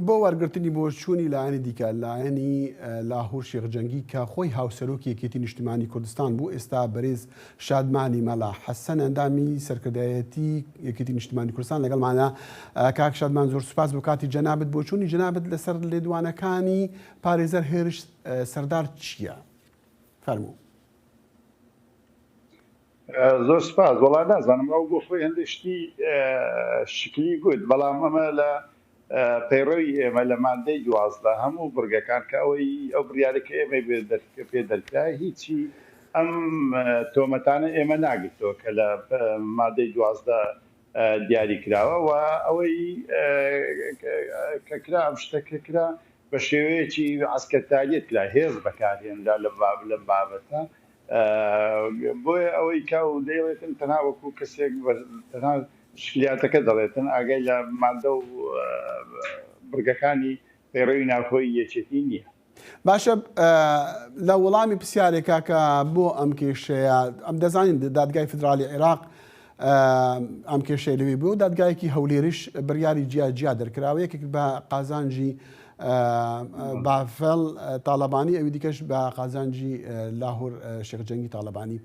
بۆ وەرگرتنی بۆچوونی لایەنی دیکە، لایەنی لاهور شێخ جەنگی کە خۆی هاوسەرۆکی یەکێتی نیشتیمانی کوردستان بوو، ئێستا بەرێز شادمانی مەلا حەسەن ئەندامی سەرکردایەتی یەکێتی نیشتیمانی کوردستان لەگەڵمانە. کاک شادمان زۆر سوپاس بۆ کاتی جەنابت، بۆچوونی جەنابت لەسەر لێدوانەکانی پارێزەر هێرش سەردار چییە؟ فەرموو. زۆر سپاس. وەڵا نازانم ئەو بۆ خۆی هەندێک شتی شکلی گوت، بەڵام ئەمە لە پەیڕەوی ئێمە لە مادەی 12 هەموو بڕگەکان کە ئەوەی ئەو بڕیارە کە ئێمەی پێ دەرکرا هیچی ئەم تۆمەتانە ئێمە ناگرتەوە کە لە مادەی 12 دیاری کراوە و ئەوەی کە کرا ئەم شتە کە کرا بە شێوەیەکی عەسکەرتاریەت کرا هێز بەکارهێنرا لەم بابەتە بۆیە ئەوەی کە ئەو دەیڵێتن تەنها وەکو کەسێک تەنها شکلیاتەکە دەڵێتن ئاگای لە مادە و بڕگەکانی پەیڕەوی ناوخۆی یەکێتی نییە. باشە لە وەڵامی پرسیارێکا کە بۆ ئەم کێشەیە ئەم دەزانین دادگای فیدراڵی عێراق ئەم کێشەی لەوێ بوو دادگایەکی هەولێریش بڕیاری جیا جیا دەرکراوە یەکێک بە قازانجی بافڵ تاڵەبانی ئەوی دیکەش بە قازانجی لاهور شێخ جەنگی تاڵەبانی.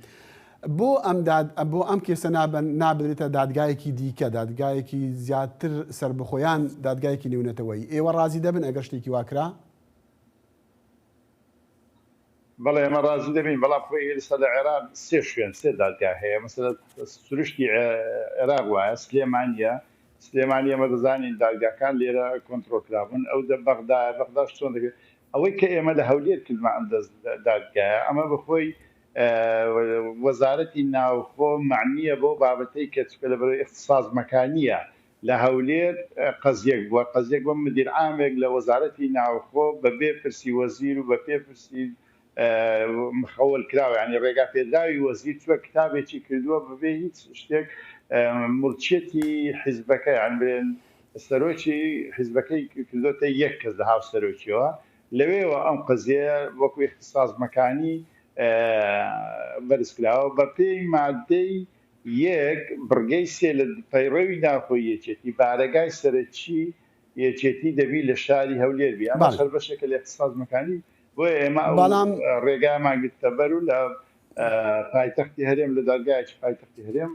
بۆ ئەم داد بۆ ئەم کێسە نابن نابرێتە دادگایەکی دیکە دادگایەکی زیاتر سربەخۆیان دادگایەکی نێونەتەوەیی ئێوە ڕازی دەبن ئەگەر شتێکی واکرا؟ بەڵێ ئێمە ڕازی دەبین، بەڵام خۆی ئێستا لە عێراق سێ شوێن سێ دادگا هەیە، مەسەلەن سروشتی عێراق وایە، سلێمانییە، سلێمانی ئێمە دەزانین دادگاکان لێرە کۆنترۆڵ کرابوون، ئەو دە بەغدایە، بەغداش چۆن دەکرێت، ئەوەی کە ئێمە لە هەولێر کردمان ئەم دەست دادگایە، ئەمە بەخۆی وەزارەتی ناوخۆ مەعنییە بەو بابەتەی کە چونکە لەبەرئەوەی ئیختیساس مەکانییە لە هەولێر قەزیەک بووە، قەزیەک بووە مدیر عامێک لە وەزارەتی ناوخۆ بە بێ پرسی وەزیر و بە پێ پرسی مخەوەل کراوە یانی ڕێگا پێدراوی وەزیر چووە کتابێکی کردووە بە بێ هیچ شتێک موڵکیەتی حیزبەکە یان بڵێن سەرۆکی حیزبەکەی کردۆتە یەک کەس لە هاوسەرۆکیەوە لەوێوە ئەم قەزیەیە وەکو ئیختیساس مەکانی بەرز کراوە بە پێی مادەی یەک، بڕگەی سێ لە پەیڕەوی ناوخۆی یەکێتی، بارەگای سەرەکی یەکێتی دەبی لە شاری هەولێر بی، ئەمەش هەر بەشێکە لە ئیختیساس مەکانی، بۆیە ئێمە ئەو ڕێگایەمان گرتەبەر و لە پایتەختی هەرێم لە دادگایەکی پایتەختی هەرێم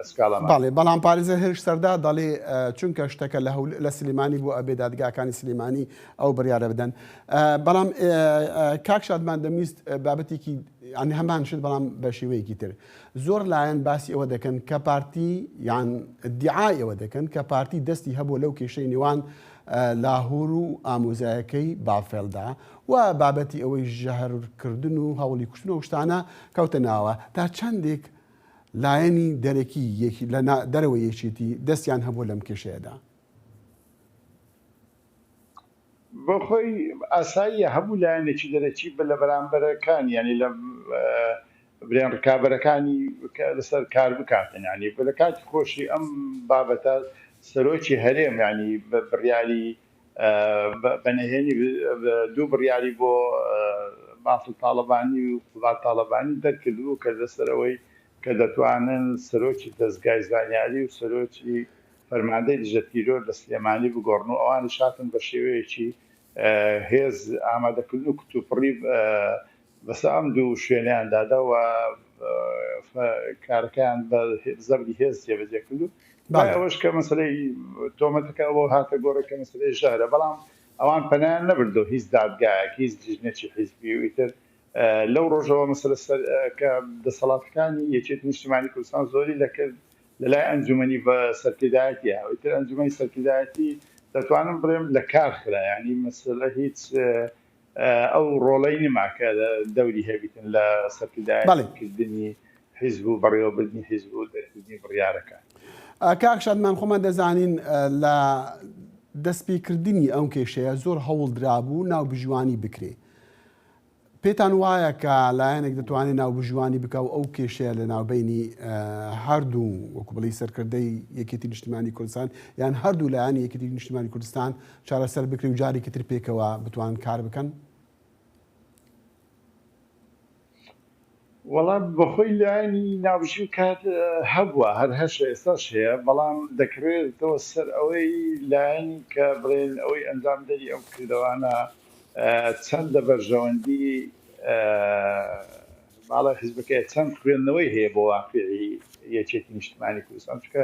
سکاڵامان بەڵێ، بەڵام پارێزەر هێرش سەردار دەڵێ چونکە شتەکە لە لە سلێمانی بوو ئەبێ دادگاکانی سلێمانی ئەو بڕیارە بدەن. بەڵام کاک شادمان دەمویست بابەتێکی یانی هەمان شت بەڵام بە شێوەیەکی تر زۆر لایەن باسی ئەوە دەکەن کە پارتی یان ئیدیعای ئەوە دەکەن کە پارتی دەستی هەبووە لەو کێشەی نێوان لاهور و ئامۆزایەکەی بافێلدا و بابەتی ئەوەی ژەهرکردن و هەوڵی کوشتن و شتانە کەوتە ناوە تا چەندێک لایەنی دەرەکی لە دەرەوەی یەکێتی دەستیان هەبووە لەم کێشەیەدا. بۆ خۆی ئاساییە هەموو لایەنێکی دەرەکی لە بەرامبەرەکانی یانی لە برێن ڕکابەرەکانی لەسەر کار بکاتن یانی لە کاتی خۆشی ئەم بابەتە سەرۆکی هەرێم یانی بڕیاری بە نهێنی دوو بڕیاری بۆ بافڵ تاڵەبانی و قوباد تاڵەبانی دەرکردبوو کە لەسەر ئەوەی کە دەتوانن سەرۆکی دەزگای زانیاری و سەرۆکی فەرماندەی دژە تیرۆر لە سلێمانی بگۆڕن و ئەوانیش هاتن بە شێوەیەکی هێز ئامادەکردن و کتوپڕی بەسەر ئەم دوو شوێنەیان دادا و کارەکەیان بە زەبری هێز جێبەجێ کرد و دوای ئەوەش کە مەسەلەی تۆمەتەکە ئەوە هاتە گۆڕێ کە مەسەلەی ژەهرە بەڵام ئەوان پەنایان نەبردەوە هیچ دادگایەک هیچ لیژنەکی حیزبی و ئیتر لەو ڕۆژەوە مەسەلە سەر کە دەسەڵاتەکانی یەکێتی نیشتیمانی کوردستان زۆری لەکرد لەلای ئەنجومەنی سەرکردایەتیە ئیتر ئەنجومەنی سەرکردایەتی دەتوانم بڵێم لە کار خرا یانی مەسەلە هیچ ئەو ڕۆڵەی نما کە دەوری هەبیتن لە سەرکردایەتی کردنی حیزب و بەڕێوەبردنی حیزب و دەرکردنی بڕیارەکان. کاک شادمان خۆمان دەزانین لە دەستپێکردنی ئەم کێشەیە زۆر هەوڵ درابوو ناوبژیوانی بکرێ پێتان وایە کە لایەنێک دەتوانێت ناوبژیوانی بکا و ئەو کێشەیە لە ناوبەینی هەردوو وەکو بڵێی سەرکردەی یەکێتی نیشتمانی کوردستان یان هەردوو لایەنی یەکێتی نیشتمانی کوردستان چارەسەر بکرێ و جارێکی تر پێکەوە بتوان کار بکەن؟ وەڵا بەخۆی لایەنی ناوبژی و کات هەبووە هەر هەشە ئێستاش هەیە بەڵام دەکەوێتەوە سەر ئەوەی لایەنی کە بڵێن ئەوەی ئەنجامدەری ئەو کردەوانە چەند لە بەرژەوەندی باڵای حیزبەکەیە چەند خوێندنەوەی هەیە بۆ واقیعی یەکێتی نیشتمانی کوردستان چونکە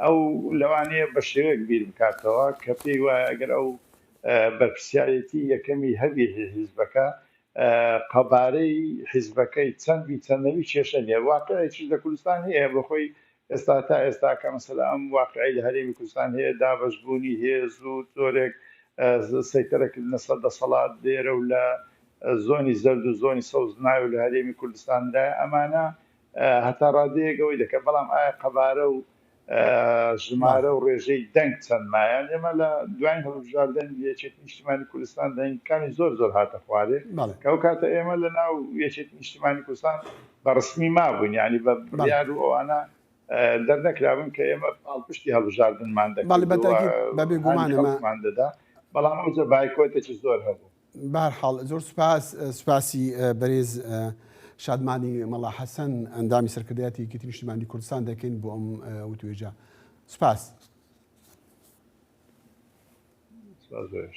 ئەو لەوانەیە بە شێوەیەک بیر بکاتەوە کە پێی وایە ئەگەر ئەو بەرپرسیارێتی یەکەمی هەبی حیزبەکە قەبارەی حیزبەکەی چەند بی چەند نەبی کێشە نیە واقعێکیش لە کوردستان هەیە بەخۆی ئێستا تا ئێستا کە مەسەلە ئەم واقعی لە هەرێمی کوردستان هەیە دابەش بوونی هێز و جۆرێک سەیتەرەکردنە سەر دەسەڵات لێرە و لە زۆنی زەرد و زۆنی سەوز ناوی لە هەرێمی کوردستان درایە ئەمانە هەتا ڕادەیەک ئەوەی دەکەن بەڵام ئایا قەبارە و ژمارە و ڕێژەی دەنگ چەند مایە ئێمە لە دوایین هەڵبژاردن یەکێتی نیشتمانی کوردستان دەنگەکانی زۆر زۆر هاتە خوارێ کە ئەو کاتە ئێمە لە ناو یەکێتی نیشتمانی کوردستان بە ڕسمی مابووین یعنی بە بڕیار و ئەوانە دەرنەکرابوون کە ئێمە پاڵپشتی هەڵبژاردنمان دەکرد بە بێگومان دەدا بەڵام ئەوجە بایکۆتێکی زۆر هەبوو. بەهەرحاڵ زۆر سوپاس سوپاسی بەرێز شادمانی مەڵا حەسەن ئەندامی سەرکردایەتی یەکێتی نیشتیمانی کوردستان دەکەین بۆ ئەم وتوێژە سوپاس. سپاس.